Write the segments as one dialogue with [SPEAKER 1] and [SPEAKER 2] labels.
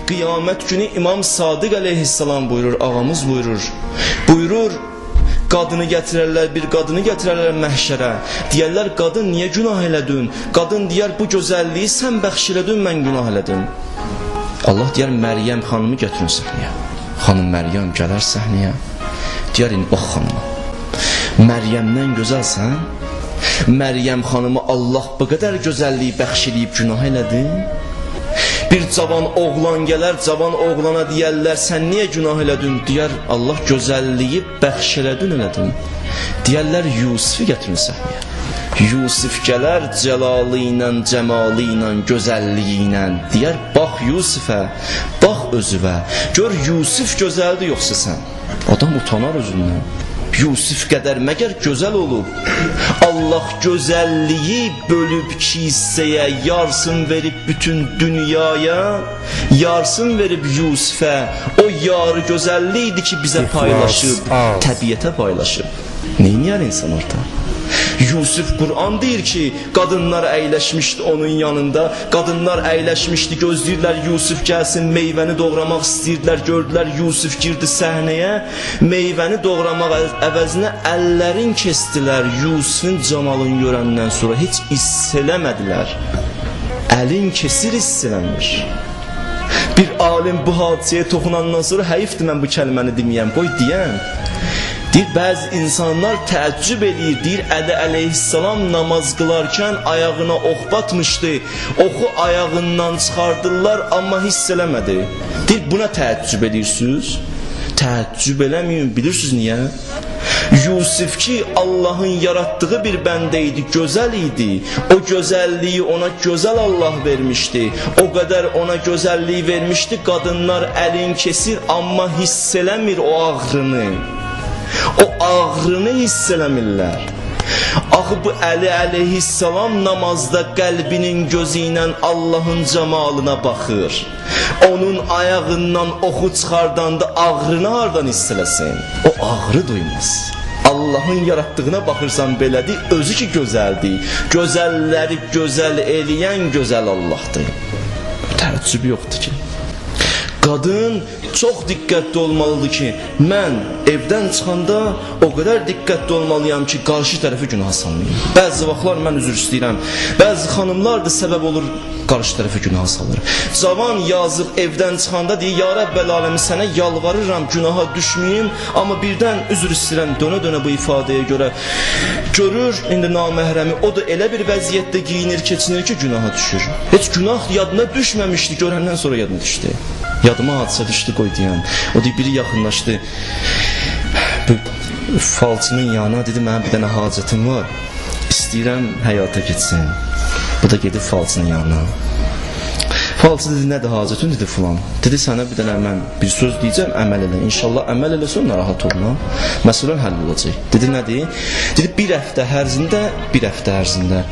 [SPEAKER 1] Qiyamət günü İmam Sadiq əleyhissalam buyurur, ağamız buyurur. Buyurur, qadını gətirərlər, bir qadını gətirərlər məhşərə. Deyərlər, qadın niyə günah elədin? Qadın deyər, bu gözəlliyi sən bəxş elədin, mən günah elədim. Allah deyər, Məryəm xanımı gətirin səhnəyə. Xanım Məryəm gələr səhnəyə. Deyər, indi bax xanıma, Məryəmdən gözəlsən? Məryəm xanımı Allah bu qədər gözəlliyi bəxş eləyib günah elədin? Bir cavan oğlan gələr, cavan oğlana deyərlər, sən niyə günah elədin? Deyər, Allah gözəlliyi bəxş elədin, elədin. Deyərlər, Yusifi gətirin səhnəyə. Yusif gələr cəlalı ilə, cəmalı ilə, gözəlliyi ilə. Deyər, bax Yusifə, bax özüvə. Gör, Yusif gözəldir yoxsa sən? Adam utanar özündən. Yusif qədər məgər gözəl olub? Allah gözəlliyi bölüb kisəyə, yarsın verib bütün dünyaya, yarsın verib Yusifə. O yarı gözəllik idi ki bizə paylaşıb, təbiətə paylaşıb. Neyniyər insan orada? Yusif Quran deyir ki, qadınlar əyləşmişdi onun yanında, qadınlar əyləşmişdi, gözləyirlər Yusif gəlsin, meyvəni doğramaq istəyirdilər, gördülər Yusif girdi səhnəyə, meyvəni doğramaq əvəzinə əllərin kesdilər. Yusifin camalını görəndən sonra heç hiss eləmədilər. Əlin kesir, hiss eləmir. Bir alim bu hadisəyə toxunandan sonra həyifdir mən bu kəlməni deməyəm, qoy deyəm. Deyir, bəzi insanlar təəccüb eləyir, deyir, Əli əleyhissalam namaz qılarkən ayağına ox batmışdı, oxu ayağından çıxardırlar, amma hiss eləmədi. Deyir, buna təəccüb edirsiniz? Təəccüb eləməyin, bilirsiniz niyə? Yusif ki, Allahın yaratdığı bir bəndə idi, gözəl idi. O gözəlliyi ona gözəl Allah vermişdi. O qədər ona gözəlliyi vermişdi, qadınlar əlin kesir, amma hiss eləmir o ağrını. O ağrını hiss eləmirlər. Axı bu Əli əleyhissalam namazda qəlbinin gözü ilə Allahın camalına baxır. Onun ayağından oxu çıxardanda ağrını hardan hiss eləsin? O ağrı duymaz. Allahın yaratdığına baxırsan belədir, özü ki gözəldir. Gözəlləri gözəl eləyən gözəl Allahdır. Təəccüb yoxdur ki. Qadın çox diqqətli olmalıdır ki, mən evdən çıxanda o qədər diqqətli olmalıyam ki, qarşı tərəfi günaha salmayım. Bəzi vaxtlar mən üzr istəyirəm, bəzi xanımlar da səbəb olur, qarşı tərəfi günaha salır. Cavan yazıq evdən çıxanda deyir, ya Rəbbəl aləmi sənə yalvarıram, günaha düşməyim, amma birdən üzr istəyirəm, dönə-dönə bu ifadəyə görə görür, indi naməhrəmi, o da elə bir vəziyyətdə giyinir, keçinir ki, günaha düşür. Heç günah yadına düşməmişdi, görəndən sonra yadına düşdü. Yadıma hadisə düşdü, qoy deyəm. O deyir, biri yaxınlaşdı bu falçının yanına, dedi, mənim bir dənə hacətim var, istəyirəm həyata keçsin. Bu da gedib falçının yanına. Falçı dedi, nədir hacətin? Dedi, filan. Dedi, sənə bir dənə mən bir söz deyəcəm, əməl elə. İnşallah əməl eləsən, narahat olma. Məsələn həll olacaq. Dedi, nədir? Dedi, bir həftə ərzində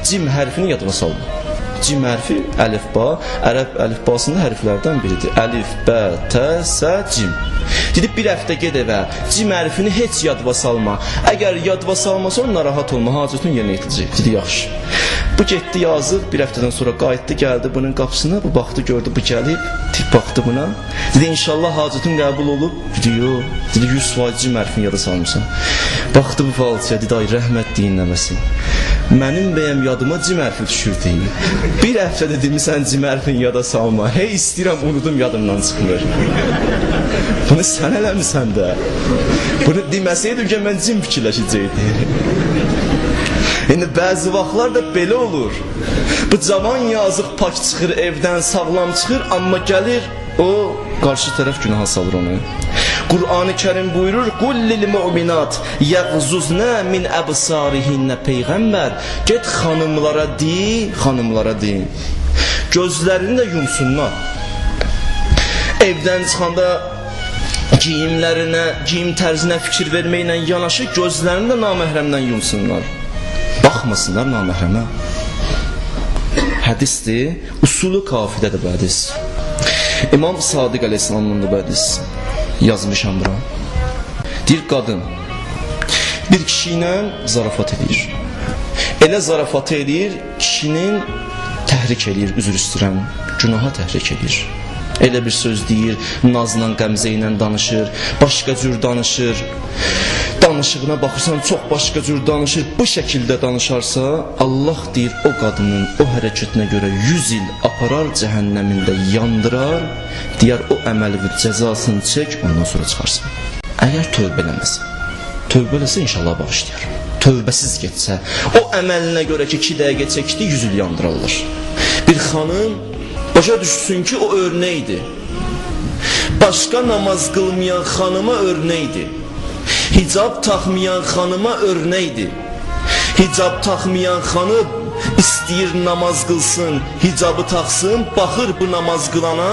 [SPEAKER 1] cim hərfini yadıma salma. Cim hərfi əlifba, ərəb əlifbasında hərflərdən biridir. Əlif, bə, tə, sə, cim. Dedi, bir həftə ged evə, cim hərfini heç yadıma salma. Əgər yadıma salmasan, narahat olma, hacətin yerinə yetirəcək. Dedi, yaxşı. Bu getdi, yazıq, bir həftədən sonra qayıtdı, gəldi bunun qapısına, bu baxdı, gördü, bu gəlib, tip baxdı buna. Dedi, inşallah hacətin qəbul olub. Dedi, yox. Dedi, 100% cim hərfini yada salmısan. Baxdı bu falçıya, dedi, ay, rəhmət deyin nəməsin. Mənim bəyəm yadıma cim hərfi düşürdü. Bir həftə dedim, sən cim hərfini yada salma. Hey, istəyirəm, unudum, yadımdan çıxmır. Bunu sən eləmisən də. Bunu deməsəydim ki, mən cim fikirləşəcəkdim. İndi bəzi vaxtlar da belə olur. Bu cavan yazıq pak çıxır evdən, sağlam çıxır, amma gəlir o qarşı tərəf günaha salır onu. Qur'an-ı Kərim buyurur: "Qul lil mu'minat yəğzuznə min əbsarihinnə." Peyğəmbər, get xanımlara de, xanımlara de, gözlərini də yumsunlar. Evdən çıxanda geyimlərinə, geyim tərzinə fikir verməklə yanaşı gözlərini də naməhrəmdən yumsunlar. Baxmasınlar naməhrəmə. Hədisdir, usulü kafidədir bu hədis. İmam Sadiq əleyhissalamın da bu hədis yazmışam bura. Deyir, qadın bir kişi ilə zarafat edir. Elə zarafat edir, kişinin təhrik eləyir, üzr istəyirəm, günaha təhrik edir. Elə bir söz deyir, nazla, qəmzə ilə danışır, başqa cür danışır. Danışığına baxırsan, çox başqa cür danışır. Bu şəkildə danışarsa, Allah deyir, o qadının o hərəkətinə görə 100 il aparar, cəhənnəmində yandırar, deyər, o əməli və cəzasını çək, ondan sonra çıxarsın. Əgər tövbə eləməsə, tövbə eləsə inşallah bağışlayar. Tövbəsiz getsə, o əməlinə görə ki, 2 dəqiqə çəkdi, 100 il yandırarlar. Bir xanım başa düşsün ki, o örnəkdir. Başqa namaz qılmayan xanıma örnəkdir. Hicab taxmayan xanıma örnəkdir. Hicab taxmayan xanım istəyir namaz qılsın, hicabı taxsın, baxır bu namaz qılana,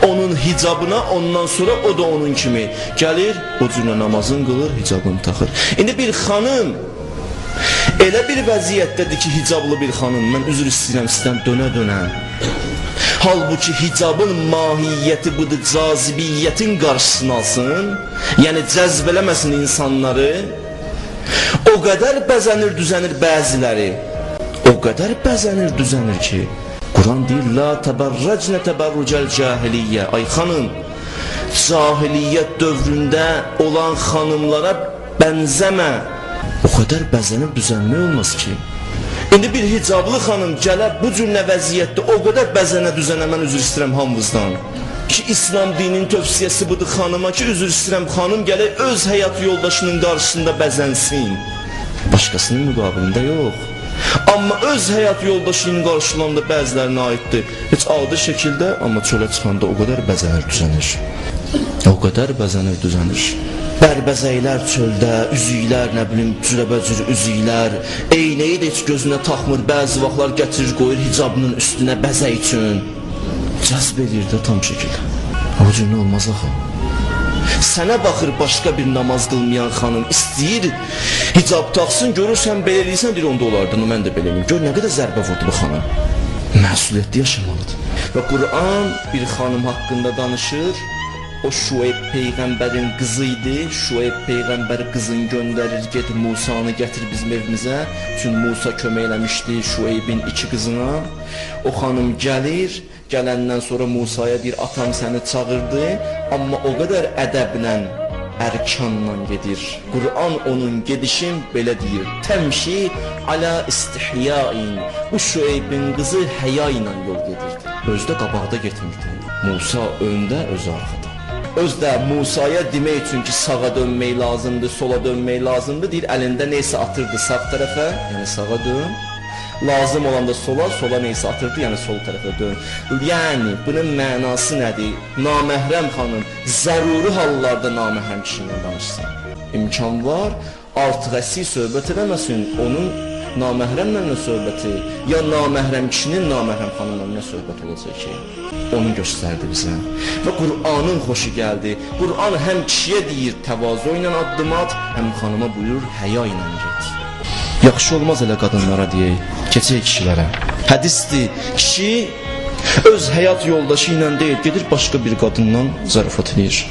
[SPEAKER 1] onun hicabına, ondan sonra o da onun kimi gəlir, o cürlə namazını qılır, hicabını taxır. İndi bir xanım elə bir vəziyyətdədir ki, hicablı bir xanım, mən üzr istəyirəm sizdən dönə-dönə. Halbuki hicabın mahiyyəti budur, cazibiyyətin qarşısını alsın, yəni cəzb eləməsin insanları. O qədər bəzənir, düzənir bəziləri, o qədər bəzənir, düzənir ki, Quran deyir, la təbərrəcnə təbərrücəl cahiliyyə. Ay xanım, cahiliyyət dövründə olan xanımlara bənzəmə. O qədər bəzənib düzənmək olmaz ki. İndi bir hicablı xanım gələ bu cür nə vəziyyətdə o qədər bəzənə düzənə, mən üzr istəyirəm hamımızdan. Ki, İslam dininin tövsiyəsi budur xanıma ki, üzr istəyirəm xanım gələk öz həyat yoldaşının qarşısında bəzənsin. Başqasının müqabilində yox. Amma öz həyat yoldaşının qarşılığında bəzilərinə aiddir. Heç adi şəkildə, amma çölə çıxanda o qədər bəzənir düzənir. O qədər bəzənir düzənir. Bərbəzəklər çöldə, üzüklər, nə bilim, cürəbəcür üzüklər, eynəyi də heç gözünə taxmır, bəzi vaxtlar gətirir, qoyur hicabının üstünə bəzək üçün. Cəzb edir də tam şəkildə. O cür nə olmaz axı? Sənə baxır başqa bir namaz qılmayan xanım, istəyir hicab taxsın, görürsən belə eləyirsən, deyir onda olardı, mən də belə eləyim. Gör nə qədər zərbə vurdu bu xanım. Məsuliyyətli yaşamalıdır. Və Quran bir xanım haqqında danışır. O Şuayb peyğəmbərin qızı idi. Şuayb peyğəmbər qızını göndərir, get Musanı gətir bizim evimizə. Çünki Musa kömək eləmişdi Şuaybin 2 qızına. O xanım gəlir, gələndən sonra Musaya deyir, atam səni çağırdı, amma o qədər ədəblə, ərkanla gedir. Quran onun gedişin belə deyir, təmşi alə istihyain. Bu Şuaybin qızı həya ilə yol gedirdi. Özü də qabaqda getmirdi. Musa öndə, özü arxada. Öz də Musaya demək üçün ki, sağa dönmək lazımdır, sola dönmək lazımdır, deyir, əlində neysə atırdı sağ tərəfə, yəni sağa dön. Lazım olanda sola, sola neysə atırdı, yəni sol tərəfə dön. Yəni, bunun mənası nədir? Naməhrəm xanım, zəruri hallarda naməhrəm kişindən danışsın. İmkan var, artıq əsi söhbət eləməsin, onun naməhrəmlə nə söhbəti, ya naməhrəm kişinin naməhrəm xanımla nə söhbət olacaq ki? Onu göstərdi bizə. Və Qur'anın xoşu gəldi. Qur'an həm kişiyə deyir, təvazu ilə addım at, həm xanıma buyurur, həya ilə get. Yaxşı olmaz elə qadınlara deyək, keçək kişilərə. Hədisdir, kişi öz həyat yoldaşı ilə deyil, gedir başqa bir qadından zarafat eləyir.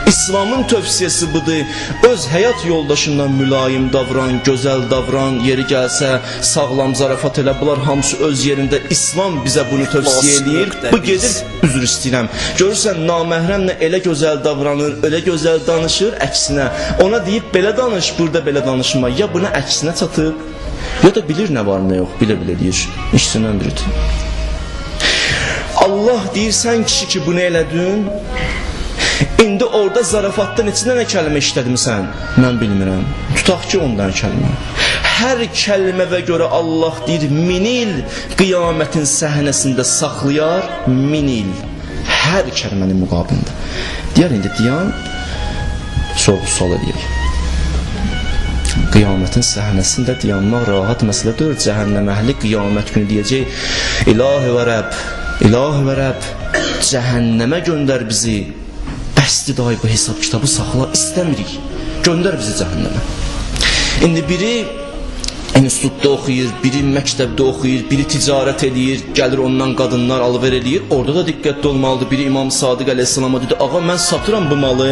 [SPEAKER 1] İslamın tövsiyəsi budur, öz həyat yoldaşından mülayim davran, gözəl davran, yeri gəlsə sağlam zarafat elə, bunlar hamısı öz yerində. İslam bizə bunu tövsiyə eləyir. Bu gedir, üzr istəyirəm. Görürsən, naməhrəmlə elə gözəl davranır, elə gözəl danışır, əksinə. Ona deyib, belə danış, burada belə danışma. Ya buna əksinə çatıb, ya da bilir nə var, nə yox, bilə-bilə deyir. İkisindən biridir. Allah deyir, sən kişi ki, bunu elədin, İndi orada zarafatdan içində nə kəlmə işlətmisən? Mən bilmirəm. Tutaq ki, 10 dənə kəlmə. Hər kəlməvə görə Allah deyir, 1000 il qiyamətin səhnəsində saxlayar, 1000 il. Hər kəlmənin müqabilində. Deyər, indi deyən, sorğu-sual eləyək. Qiyamətin səhnəsində dayanmaq rahat məsələ deyil. Cəhənnəm əhli qiyamət günü deyəcək, İlahi və Rəbb, İlahi və Rəbb, cəhənnəmə göndər bizi. Bəsdir day bu hesab kitabı saxla, istəmirik. Göndər bizi cəhənnəmə. İndi biri institutda oxuyur, biri məktəbdə oxuyur, biri ticarət eləyir, gəlir ondan qadınlar alver eləyir. Orada da diqqətli olmalıdır. Biri İmam Sadiq əleyhissalama dedi, ağa mən satıram bu malı.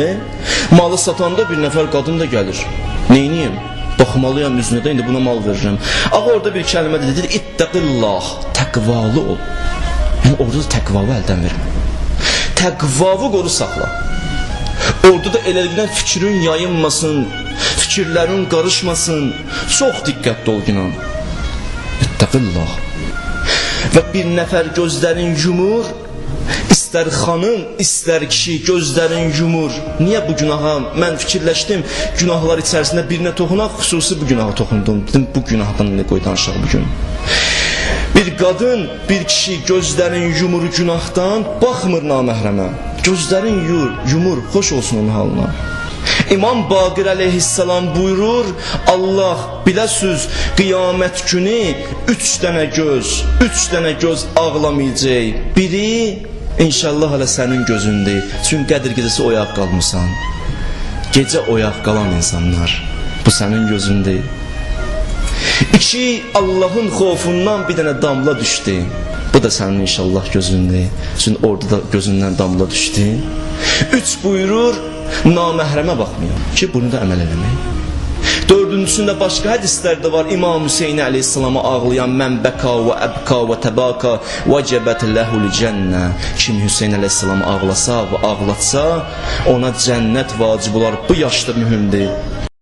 [SPEAKER 1] Malı satanda bir nəfər qadın da gəlir. Neyniyim? Baxmalıyam üzünə də, indi buna mal verirəm. Ağa orada bir kəlmə dedi, dedi ittəqillah, təqvalı ol. Yəni orada da təqvalı əldən vermə. Təqvavı qoru saxla. Orada da eləlikdən fikrin yayınmasın, fikirlərin qarışmasın. Çox diqqətli ol inan. İttəqillah. Və bir nəfər gözlərin yumur, istər xanım, istər kişi gözlərin yumur. Niyə bu günaha? Mən fikirləşdim, günahlar içərisində birinə toxunaq, xüsusi bu günaha toxundum. Dedim, bu günahdan nə qoy danışaq bugün. Bir qadın, bir kişi gözlərin yumur günahdan, baxmır naməhrəmə. Gözlərin yumur, xoş olsun onun halına. İmam Baqir əleyhissalam buyurur, Allah biləsiz qiyamət günü 3 dənə göz, 3 dənə göz ağlamayacaq. Biri inşallah hələ sənin gözündür. Çünki Qədir gecəsi oyaq qalmısan. Gecə oyaq qalan insanlar, bu sənin gözündür. 2, Allahın xofundan bir dənə damla düşdü. Bu da sənin inşallah gözündür. Çünki orada da gözündən damla düşdü. 3 buyurur, naməhrəmə baxmıyor ki, bunu da əməl eləmək. 4-cüsündə başqa hədislər də var. İmam Hüseyin əleyhissalama ağlayan mən bəka və əbka və təbaka vəcəbət ləhul cənnə. Kim Hüseyin əleyhissalamı ağlasa və ağlatsa, ona cənnət vacib olar. Bu yaşda mühümdür.